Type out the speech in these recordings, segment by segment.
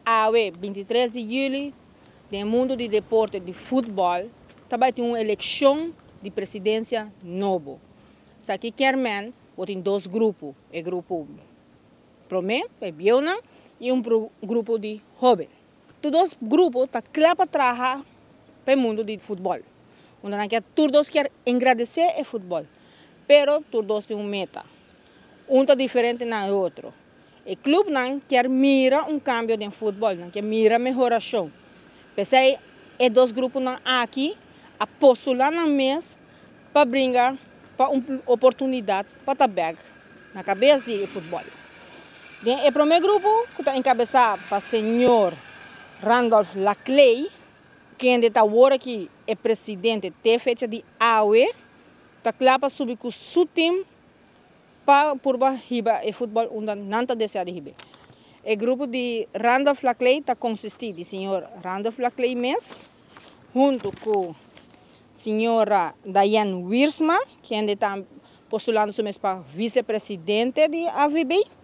Awe, 23 di juli, den mundo di deporte di futbol, tambe tin un eleccion di presidencia nobo. Esaki kiermen, tin dos grupo, e grupo prome, e bieunan, y un grupo di hoben. Tur dos grupo ta cla pa traha pa e mundo di futbol. Unda cu tur dos kier engrandece e futbol, pero tur dos tin un meta. Un ta diferente na otro. E clubnan kier mira un cambio den futbol, nan kier mira mehoracion. Pesey, e dos gruponan aki a postula nan mes pa bringa pa un oportunidad pa ta na cabes di futbol. E prome grupo cu ta encabesa pa señor Randolph Laclay, cu ta awor aki e presidente te fecha di awe, ta cla pa subi cu su team pa purba hiba e futbol unda nan ta desea di hiba. E grupo di Randolph Laclay ta consisti di señor Randolph Laclay mes, hunto cu señora Diane Wiersma, cu ta postulando su mes pa vicepresidente di AVB,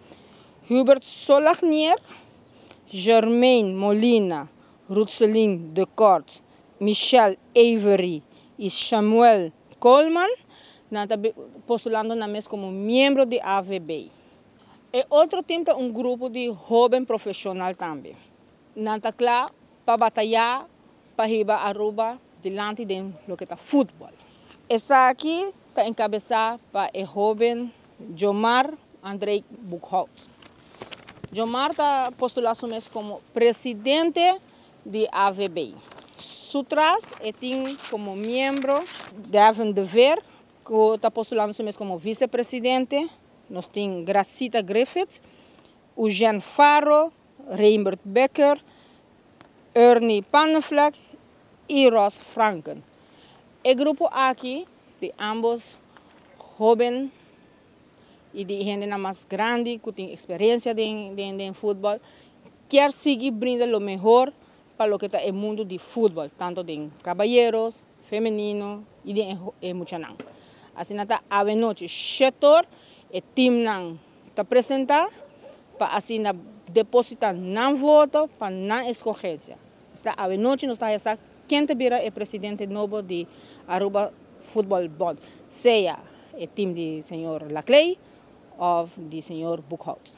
Hubert Solagnier, Germaine Molina, Rutselin de Kort, Michelle Avery y Samuel Coleman, ta postulando nan mes como miembro di AVB. E otro team ta un grupo di hoben profesional tambe. Nan ta cla pa bataya pa hiba Aruba dilanti den loke ta futbol. Esaki ta encabesa pa e hoben Jomar André Boekhout. Jomar ta postulando su mes como presidente di AVB. Su tras tin como miembro Devin de Ver, cu ta postulando su mes como vicepresidente. Nos tin Gracita Griffith, Eugene Faro, Reinbert Becker, Ernie Panneflek y Ross Franken. E grupo aki, di ambos hoben y di hende mas grandi cu tin experiencia den futbol, kier sigui brinda lo mehor pa loke ta e mundo di futbol, tanto di cabayero, femenino y di muchanan. Asina ta anochi, 7'or, e teamnan ta presenta pa asina deposita nan voto pa nan escogencia. Esta anochi nos ta haya ken ta bira e presidente nobo di Aruba Football Bond, sea e team di señor Laclay of di señor Boekhout.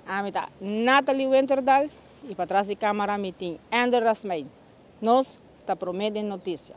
Ami ta Natalie Winterdal y patras di camara mi tin Ander Rasmijn. Nos ta Prome den Noticia.